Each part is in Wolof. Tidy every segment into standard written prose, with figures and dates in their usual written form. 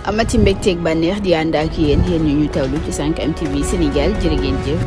amati mbégteeg bànneex di ànd ak yéen ñu tawlu ci 5M TV Sénégal jërë ngeen jëf.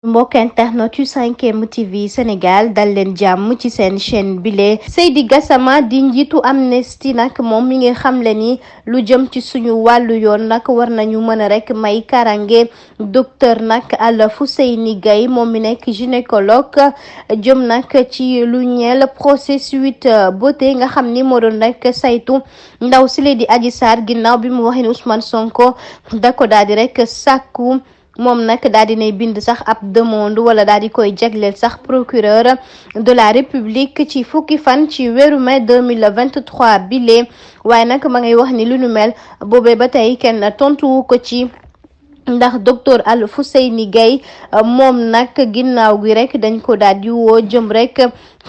mbokk internet yu 5M TV Sénégal dal leen jàmm ci seen chaîne bile Seydi Gassama di njiitu Amnesty nag moom mi ngi xamle ni lu jëm ci suñu wàllu yoon nag war nañu mën a rek may karange docteur nag Alfousseyni Gaye moom mi nekk gynécologue jëm nag ci lu ñeel procès Sweet Beauté nga xam ni moo doon rek saytu ndaw si di Adji Sarr ginnaaw bi mu waxee ni Ousmane Sonko da ko daal di rek sàkku moom nag daal dinay bind sax ab demande wala daal di koy jagleel sax procureur de la république ci fukki fan ci weeru mai 2023 bile waaye nag ma ngay wax ni lu nu mel boobee ba tey kenn tontuwu ko ci ndax docteur Alfousseyni Gaye moom nag ginnaaw gi rek dañ ko daal di woo jëm rek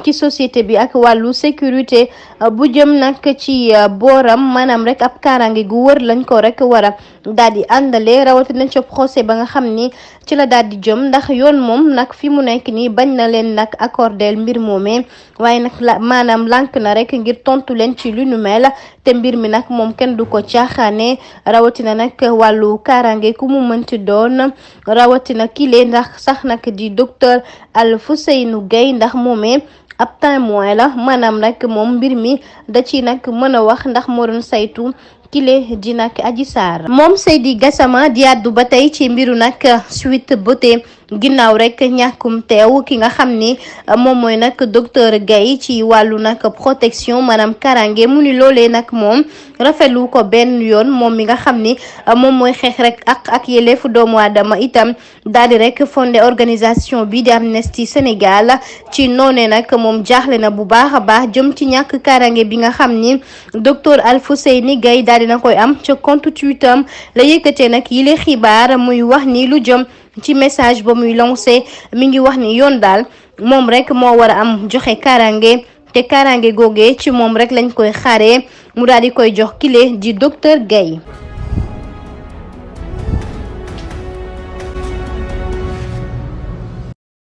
ci société bi ak wàllu sécurité bu jëm nag ci booram maanaam rek ab kaaraange gu wër lañ ko rek war a daal di àndale rawatina ca procès ba nga xam ni ci la daal di jëm ndax yoon moom nag fi mu nekk nii bañ na leen nag accordeel mbir moomee waaye nag maanaam lànk na rek ngir tontu leen ci lu nu mel te mbir mi nag moom kenn du ko caaxaane rawatina nag wàllu kaaraange ku mu mënti doon rawatina kile ndax sax nag di docteur Alfousseyni Gaye ndax moomee ab témoin la maanaam nag moom mbir mi da ci nag mën a wax ndax moo doon saytu kile di nag Adji Sarr moom Seydi Gassama di àddu ba tey ci mbiru nag Sweet Beauté ginnaaw rek ñàkkum teew ki nga xam ni moom mooy nag docteur Gaye ci wàllu nag protection maanaam karange mu ni loolee nag moom rafetlu ko benn yoon moom mi nga xam ni moom mooy xeex rek ak yelleefu doomu aadama itam daal di rek fondé organisation bi di Amnesty Sénégal ci noonee nag moom jaaxle na bu baax a baax jëm ci ñàkk karange bi nga xam ni docteur Alfousseyni Gaye daal dina koy am ca compte Twitter am la yëkkatee nag yile xibaar muy wax ni lu jëm ci message ba muy lancé mi ngi wax ni yoon daal moom rek moo war a am joxe karange te karange googee ci moom rek lañ koy xaaree mu daal di koy jox kile di docteur Gaye